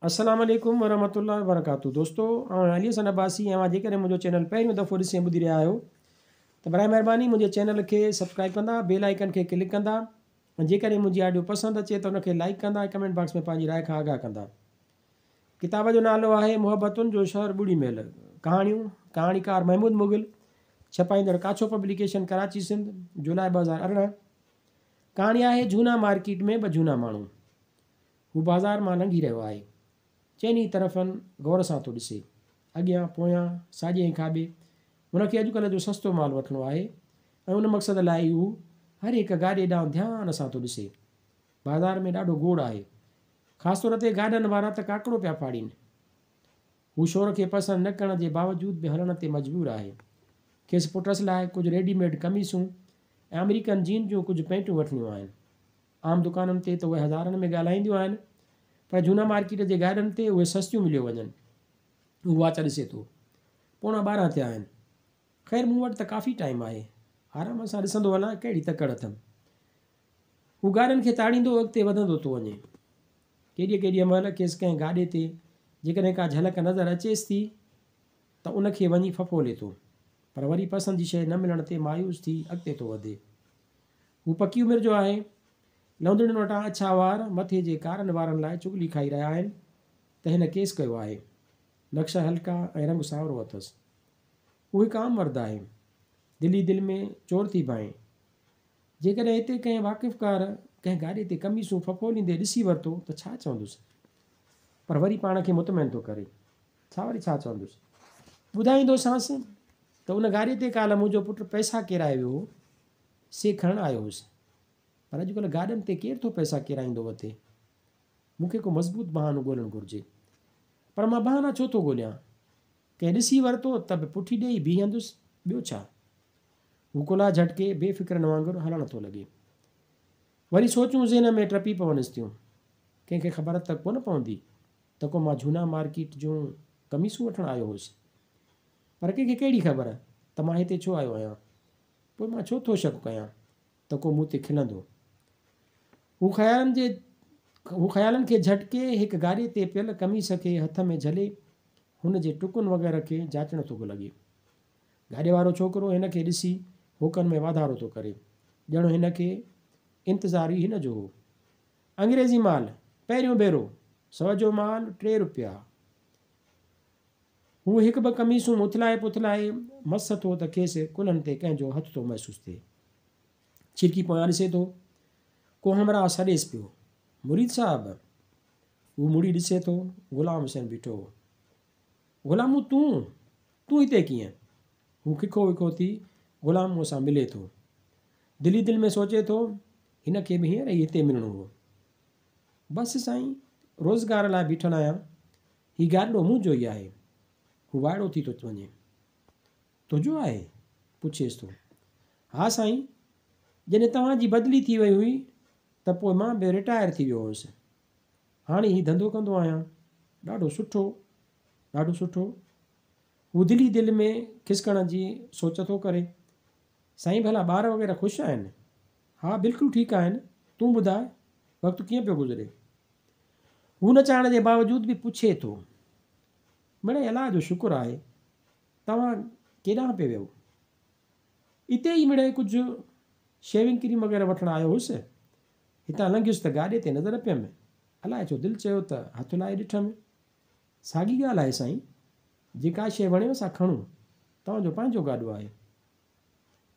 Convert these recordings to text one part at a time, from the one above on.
السلام عليڪم ورحمة الله وبرڪاته دوستو آئون علي حسن عباسي ۽ اوهان جيڪڏهن منهنجو چينل پهريون دفعو ڏسي ۽ ٻڌي رهيا آهيو ته برائي مهرباني منهنجي چينل کي سبسڪرائب ڪندا بيل آئيڪن کي ڪلڪ ڪندا ۽ جيڪڏهن منهنجي آڊيو پسند اچي ته ان کي لائيڪ ڪندا ۽ ڪمينٽ باڪس ۾ پنهنجي راء کان آگاهه ڪندا ڪتاب جو نالو آهي محبتن جو شهر ٻڙي ميل ڪهاڻيون ڪهاڻيڪار محمود مغل ڇپائيندڙ ڪاڇو پبليڪيشن ڪراچي سنڌ جولاء 2018 ڪهاڻي آهي جهونا مارڪيٽ ۾ ٻه جهونا ماڻهو هو بازار مان لنگهي رهيو آهي. چئني طرفن غور سان ٿو ڏسي. اڳيان، پويان، ساڄي ۽ کاٻي. هن کي اڄڪلهه جو سستو مال وٺڻو آهي ۽ ان مقصد لاء ئي هو هر هڪ گاڏي ڏانهن ڌيان سان ٿو ڏسي. بازار ۾ ڏاڍو گوڙ آهي. خاص طور تي گاڏن وارا ته ڪاڪڙو پيا ڦاڙين. هو شور کي پسند نه ڪرڻ جي باوجود به هلڻ تي مجبور آهي. کيس پٽس لاء ڪجهه ريڊي ميڊ قميصون ۽ آمريڪن جين جون ڪجهه پينٽون وٺڻيون آهن. عام دڪانن تي ته اهي هزارن ۾ ڳالهائينديون آهن پر جهونا مارڪيٽ جي گاڏن تي اهي سستيون مليو وڃن. هو واچ ڏسي ٿو. پوڻا 12 ٿيا آهن. خير مون وٽ ته ڪافي ٽائيم آهي. آرام سان ڏسندو هلان ڪهڙي تڪڙ اٿم. هو گاڏن کي تاڙيندو اڳتي وڌندو ٿو وڃي. ڪيڏيء ڪيڏيء مهل کيس ڪنهن گاڏي تي جيڪڏهن ڪا جهلڪ نظر اچيس ٿي ته ان کي وڃي ڦڦولي ٿو. پر وري پسند جي شيء نه ملڻ تي مايوس ٿي اڳتي ٿو وڌي. هو پڪي عمر جو آهي. لوندڙين وٽان اڇا وار مٿي جي ڪارن وارن لاء چغلي کائي رهيا آهن ته هن ڪيس ڪيو آهي. نقش هلڪا ۽ رنگ سانورو اٿس. هو هڪ عام مرد آهي. دل ئي دل ۾ چور ٿي ڀانئين. جيڪڏهن هتي ڪنهن واقفڪار ڪنهن گاڏي تي قميصون ڦڦوليندي ڏسي ورتو ته ڇا چوندس؟ پر وري پاڻ کي مطمئن ٿو ڪري. ڇا وري ڇا چوندس؟ ٻڌائيندوسانس ته ان گاڏي تي ڪالهه منهنجو پٽ پئسا ڪيرائي ويو هو. سي کڻڻ آيو هوس. پر اڄڪلهه گاڏن تي ڪير ٿو پئسا ڪيرائيندو وتي؟ مون کي ڪو مضبوط بهانو ڳولڻ گهرجي. پر مان بهانا ڇو ٿو ڳوليان؟ ڪنهن ڏسي ورتو ته به پٺي ڏيئي بيهندس، ٻيو ڇا؟ هو ڪلها جهٽڪي بي فڪرن وانگر هلڻ ٿو لڳي. وري سوچون ذهن ۾ ٽپي پونس ٿيون. ڪنهن کي خبر ته ڪونه پوندي ته ڪو مان جهونا مارڪيٽ جون قميصون وٺڻ آيو هوس. پر ڪنهن کي ڪهڙي خبر ته مان هتي ڇو آيو آهيان؟ پوء مان ڇو ٿو شڪ ڪيان ته ڪو مون تي کلندو؟ هو خيالن جي هو خيالن کي جهٽڪي هڪ گاڏي تي پيل قميص کي هٿ ۾ جهلي هن جي ٽڪن وغيره کي جاچڻ ٿو لڳي. گاڏي وارو ڇوڪرو هن کي ڏسي هوڪن ۾ واڌارو ٿو ڪري. ڄڻ هن کي انتظار ئي هن جو هو. انگريزي مال، پهريون ڀيرو، سو جو مال، 3 روپيا. هو هڪ ٻه قميصون اٿلائي پٿلائي مس ٿو ته کيس ڪلهن تي ڪنهن جو هٿ ٿو محسوس ٿئي. ڇرڪي پويان ڏسي ٿو. ڪو همراهه سڏيس پيو. مريد صاحب! هو مڙي ڏسي ٿو، غلام حسين بيٺو هو. غلامو تون؟ تون هتي ڪيئن؟ هو ککو وکو ٿي غلاموء سان ملي ٿو. دل ئي دل ۾ سوچي ٿو، هن کي به هينئر ئي هتي ملڻو هو. بس سائين، روزگار لاء بيٺل آهيان. هي گاڏڙو منهنجو ئي آهي. هو وائڙو ٿي ٿو وڃي. تنهنجو آهي؟ پڇيس ٿو. ها سائين، جڏهن توهان جي بدلي ٿي وئي هئي ته پوء مان به رٽائر ٿي ويو هوس. هاڻي هي ڌنڌو ڪندو آهيان. ڏاڍو سٺو، ڏاڍو سٺو. هو دل ئي دل ۾ کسڪڻ جي سوچ ٿو ڪري. سائين ڀلا ٻار وغيره خوش آهن؟ ها بلڪل ٺيڪ آهن. تون ٻڌاء وقت ڪيئن پيو گذري؟ هو نه چاهڻ جي باوجود به پڇي ٿو. مڙئي الله جو شڪر آهي. توهان ڪيڏانهن پئي ويو؟ اتي ئي مڙئي ڪجهه شيونگ ڪريم وغيره وٺڻ آيو هوس. هتان لنگهيس ته گاڏي تي نظر پيم. الائي ڇو دل چيو ته هٿ لائي ڏٺم. ساڳي ڳالهه آهي سائين. جيڪا شيء وڻيو سا کڻو. توهان جو پنهنجو گاڏو آهي.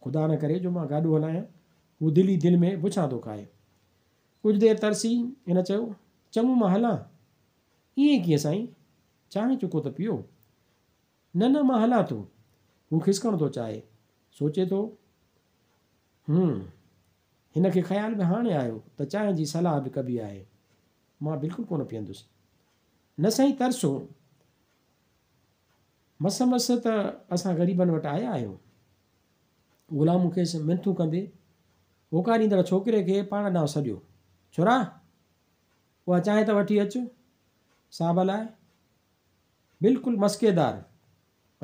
خدا نه ڪري جو مان گاڏو هلايان. هو دل ئي دل ۾ بڇان ٿو کائي. ڪجهه دير ترسي هن چيو، چڱو مان هلان؟ ائين ڪيئن سائين؟ چانهه چڪو ته پيئو. نه نه مان هلان ٿو. هو کسڪڻ ٿو چاهي. سوچي ٿو. هم. هن کي خيال به هاڻي آيو ته چانهه جي صلاح به ڪبي آهي. مان بلڪل ڪونه پيئندس. نه سائين ترسو. مس مس ته اسان غريبن وٽ آيا آهيو. غلام کيس منٿون ڪندي هوڪاريندڙ ڇوڪري کي پاڻ ڏانهن سڏيو. ڇورا! اها چانهه ته وٺي اچ صاحب لاء. بلڪل مسڪيدار.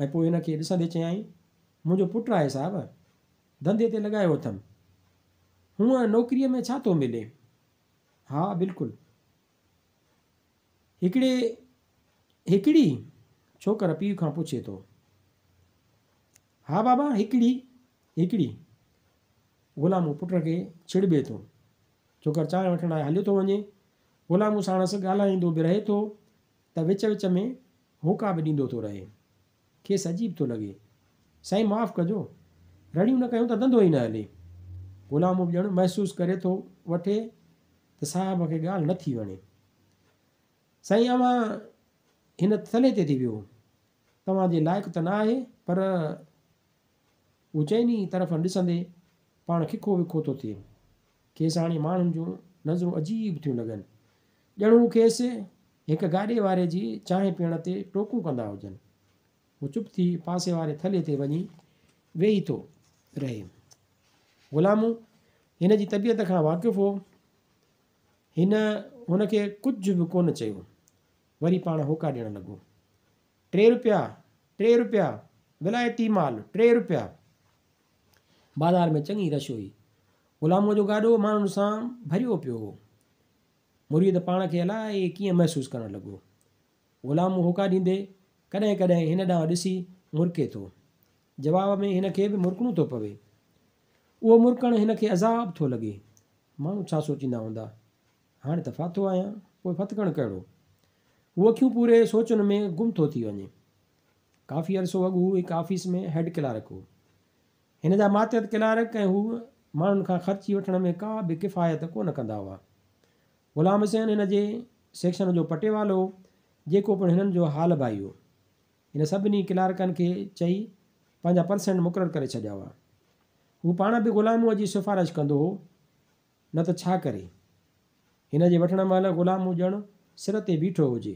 ۽ پوء هن کي ڏسندي چيائين، منهنجو پٽ آهي صاحب. ڌنڌي تي لڳايو اٿم. هونء نوڪريء ۾ ڇا ٿو ملي؟ ها بلڪل. هڪڙي هڪڙي؟ ڇوڪر پيء کان پڇي ٿو. ها بابا هڪڙي هڪڙي. غلامو پٽ کي ڇڙٻي ٿو. ڇوڪر چانهه وٺڻ لاء هليو ٿو وڃي. غلامو ساڻس ڳالهائيندو به رهي ٿو ته وچ وچ ۾ هوڪا به ڏيندو ٿو رهي. کيس عجيب ٿو لڳي. سائين معاف ڪجو، رڙيون نه ڪيون ته ڌنڌو ئي نه هلي. غلامو به ڄڻ محسوس ڪري ٿو وٺي ته صاحب کي ڳالهه نه ٿي وڻي. سائين اوهان هن ٿلهي تي ٿي ويهو. توهان جي لائق ته نه آهي پر. هو چئني طرفن ڏسندي پاڻ ککو وکو ٿو ٿئي. کيس هاڻي ماڻهن جون نظرون عجيب ٿيون لڳن. ڄڻ هو کيس هڪ گاڏي واري جي چانهه پيئڻ تي ٽوڪون ڪندا هجن. هو چپ ٿي پاسي واري ٿلهي تي وڃي ويهي ٿو رهي. غلامو هن جي طبيعت کان واقف هو. هن هن کي ڪجهه به ڪونه چيو. وري پاڻ هوڪا ڏيڻ لڳو. ٽي روپيا، ٽي روپيا، ولايتي مال، ٽي روپيا. بازار ۾ چڱي رش هئي. غلاموء جو گاڏو ماڻهن سان ڀريو پيو هو. مريد پاڻ کي الائي ڪيئن محسوس ڪرڻ لڳو. غلامو هوڪا ڏيندي ڪڏهن ڪڏهن هن ڏانهن ڏسي مرڪي ٿو. جواب ۾ هن کي به مرڪڻو ٿو پوي. اهو مرڪڻ هن کي عذاب ٿو لڳي. ماڻهو ڇا سوچيندا هوندا؟ هاڻي ته ڦاٿو آهيان، پوء ڦٿڪڻ ڪهڙو؟ هو اکيون پوري سوچن ۾ گم ٿو ٿي وڃي. ڪافي عرصو اڳ هو هڪ آفيس ۾ هيڊ ڪلارڪ هو. هن جا ماتحت ڪلارڪ ۽ هو ماڻهن کان خرچي وٺڻ ۾ ڪا به ڪفايت ڪونه ڪندا هئا. غلام حسين هن جي سيڪشن جو پٽيوالو هو، جيڪو پڻ هنن جو حال ڀائي هو. هن سڀني ڪلارڪن کي چئي پنهنجا پرسنٽ مقرر ڪري ڇڏيا هئا. هو پاڻ به غلاموء جي سفارش ڪندو هو، نه ته ڇا ڪري؟ هن جي وٺڻ مهل غلامو ڄڻ سر تي بيٺو هجي.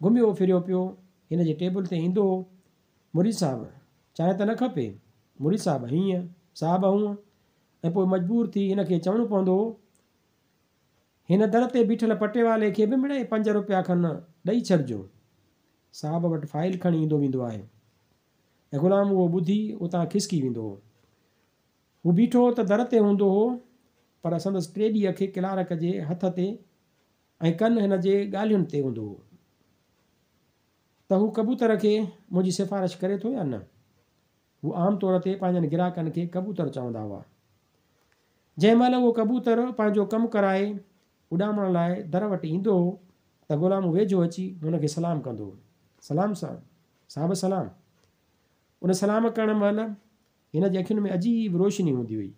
گهميو ڦريو پيو هن جي ٽيبل تي ايندو هو. مريد صاحب، چانهه ته نه کپي؟ مريد صاحب، هيئن، صاحب هونء. ۽ پوء مجبور ٿي هن کي چوڻو پوندو هو، هن در تي بيٺل پٽيوالي کي به مڙئي پنج روپيا کن ڏئي ڇڏجو. صاحب وٽ فائيل کڻي ايندو ويندو آهي. ۽ غلام اهو ٻڌي اتان کسڪي ويندو هو. هو بيٺو ته در تي هوندو هو، پر سندس ٽيڏي اک ڪلارڪ جي هٿ تي ۽ ڪن هن جي ڳالهين تي هوندو هو ته هو ڪبوتر کي منهنجي سفارش ڪري ٿو يا نه. هو عام طور تي پنهنجن گراهڪن کي ڪبوتر چوندا هئا. جنهن مهل اهو ڪبوتر پنهنجو ڪم ڪرائي اڏامڻ لاء در وٽ ايندو هو ته غلامو ويجهو اچي هن کي سلام ڪندو هو. سلام صاحب! صاحب سلام! ان سلام ڪرڻ مهل هن جي اکين ۾ عجيب روشني هوندي هئي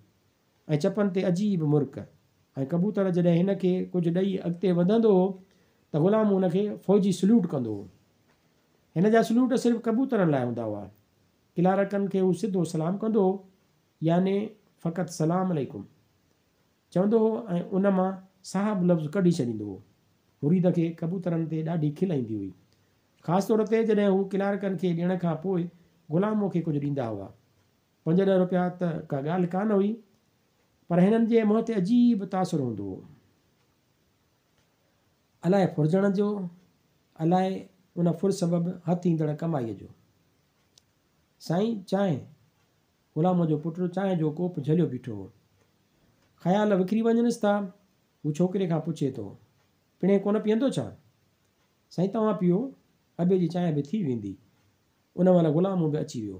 ۽ چپن تي عجيب مرڪ ۽ ڪبوتر جڏهن هن کي ڪجهه ڏئي اڳتي وڌندو هو ته غلام هن کي فوجي سليوٽ ڪندو هو. هن جا سليوٽ صرف ڪبوترن لاء هوندا هئا. ڪلارڪن کي هو سڌو سلام ڪندو هو يعني فقط سلام عليڪم چوندو هو ۽ ان مان صاحب لفظ ڪڍي ڇڏيندو هو. مريد کي ڪبوترن تي ڏاڍي کل ايندي هئي. خاص طور تي جڏهن هو ڪلارڪن کي ڏيڻ کان پوء غلامو کي ڪجهه ڏيندا هئا. پنج ڏهه روپيا ته ڪا ڳالهه ڪانه هئي، پر هنن جي منهن تي عجيب تاثر هوندو هو. الائي ڦرجڻ جو، الائي ان ڦر سبب هٿ ايندڙ ڪمائيء جو. سائين چانهه! غلامو جو پٽ چانهه جو ڪوپ جهليو بيٺو هو. خيال وکري وڃنس ٿا. هو ڇوڪري کان پڇي ٿو، پڻهين ڪونه پيئندو ڇا؟ سائين توهان پيئو، ابي جي چانهه به ٿي ويندي. ان مهل غلامو به اچي ويو.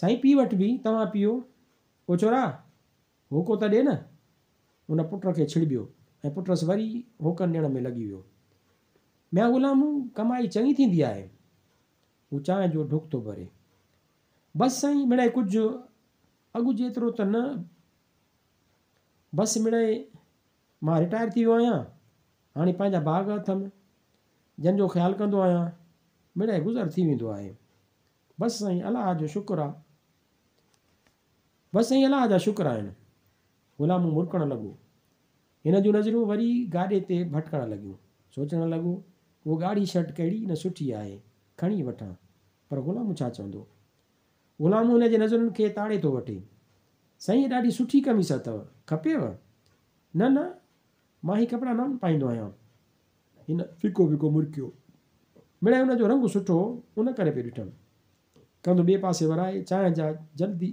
سائين پي وٺبي، توهان پيئو. او ڇورا! هوڪو ته ڏي نه. ان پٽ کي ڇڙٻيو ۽ پٽس وري هوڪن ڏيڻ ۾ لڳي ويو. ميان غلامو، ڪمائي چڱي ٿيندي آهي. هو چانهه جو ڍڪ ٿو ڀري. بس سائين مڙئي ڪجهه اڳ جيترو ته نه، بس مڙئي مان رٽائر ٿي ويو آهيان. هاڻي پنهنجا باغ اٿم، جن جو خيال ڪندو آهيان، مڙئي گذر ٿي ويندو آهي. بس سائين الله جو شڪر آ. بس سائين الله جا شڪر آهن. غلامو مرڪڻ لڳو. هن جون نظرون وري گاڏي تي ڀٽڪڻ لڳيون. سوچڻ لڳو، هوء ڳاڙهي شرٽ ڪهڙي نه سٺي آهي، کڻي وٺان. پر غلامو ڇا چوندو؟ غلامو هن جي نظرن کي تاڙي ٿو وٺي. سائين هيء ڏاڍي سٺي قميص اٿو، کپيو؟ نه نه، مان هي ڪپڙا نه پائيندو آهيان. هن ڦڪو ڦڪو مرڪيو. مڙئي ان جو رنگ سٺو هو، ان ڪري پئي ڏٺم. ڪنڌ ٻئي پاسي ورائي چانهه جا جلدي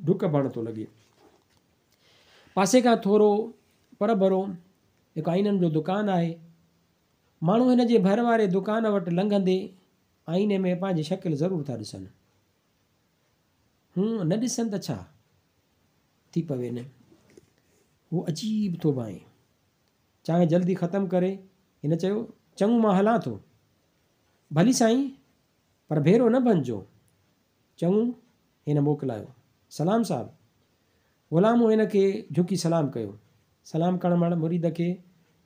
ڍڪ ڀرڻ ٿو لڳي. پاسي کان ٿورو پرڀرو هڪ آئينن جو دڪان آهي. ماڻهو هن جي ڀر واري دڪان وٽ لنگهندي آئيني ۾ پنهنجي شڪل ضرور ٿا ڏسن. هون نه ڏسن ته ڇا ٿي پوين. هو عجيب ٿو ڀانئي. چانهه جلدي ختم ڪري هن چيو، چڱو مان هلان ٿو. ڀلي سائين، پر ڀيرو نه ڀڃجو. چڱو، هن موڪلايو. سلام صاحب! غلامو هن کي جهڪي سلام ڪيو. سلام ڪرڻ مهل مريد کي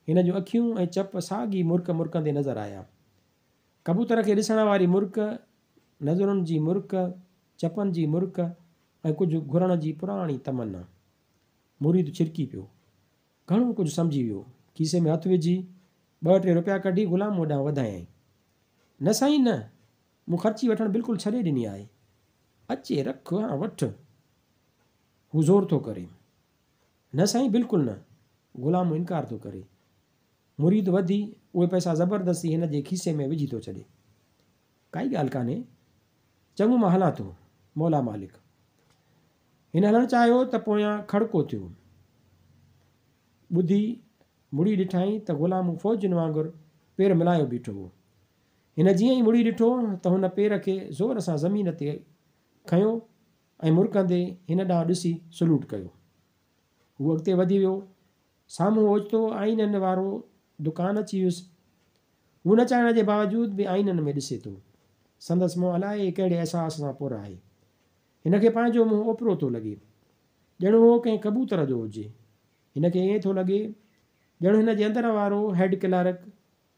هن جون اکيون ۽ چپ ساڳي مرڪ مرڪندي نظر آيا. ڪبوتر کي ڏسڻ واري مرڪ، نظرن جي مرڪ، چپن جي مرڪ ۽ ڪجهه گهرڻ جي پراڻي تمنا. مريد ڇرڪي پيو. گهڻو ڪجهه سمجهي ويو. کيسي ۾ هٿ وجهي ٻه ٽي روپيا ڪڍي غلاموء ڏانهن وڌايائين. نه سائين نه! مون خرچي وٺڻ بلڪل ڇڏي ڏني آهي. اچي رک هان وٺ. هو زور ٿو ڪري. نه سائين بلڪل نه. غلامو انڪار ٿو ڪري. مريد وڌي اهي پئسا زبردستي هن جي کيسي ۾ وجهي ٿو ڇڏي. ڪائي ڳالهه ڪانهي. چڱو مان هلان ٿو. مولا مالڪ. هن هلڻ چاهيو ته پويان کڙڪو ٿيو. ٻڌي مڙي ڏٺائين ته غلامو فوجين وانگر پير ملايو بيٺو هو. هن جيئن ئي مڙي ڏٺو ته هن پير کي زور سان زمين تي کنيو ۽ مرڪندي هن ڏانهن ڏسي سلوٽ ڪيو. هو اڳتي وڌي ويو. سامهون اوچتو آئينن وارو دڪان اچي ويس. هو نه چاهڻ جي باوجود به آئينن ۾ ڏسي ٿو. سندس منهن الائي ڪهڙي احساس سان پر آهي. هن کي پنهنجو منهن اوپرو ٿو لڳي. ڄڻ اهو ڪنهن ڪبوتر جو هجي. هن کي ائين ٿو لڳي ڄڻ هن جي اندر وارو هيڊ ڪلارڪ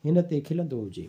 هن تي کلندو هجي.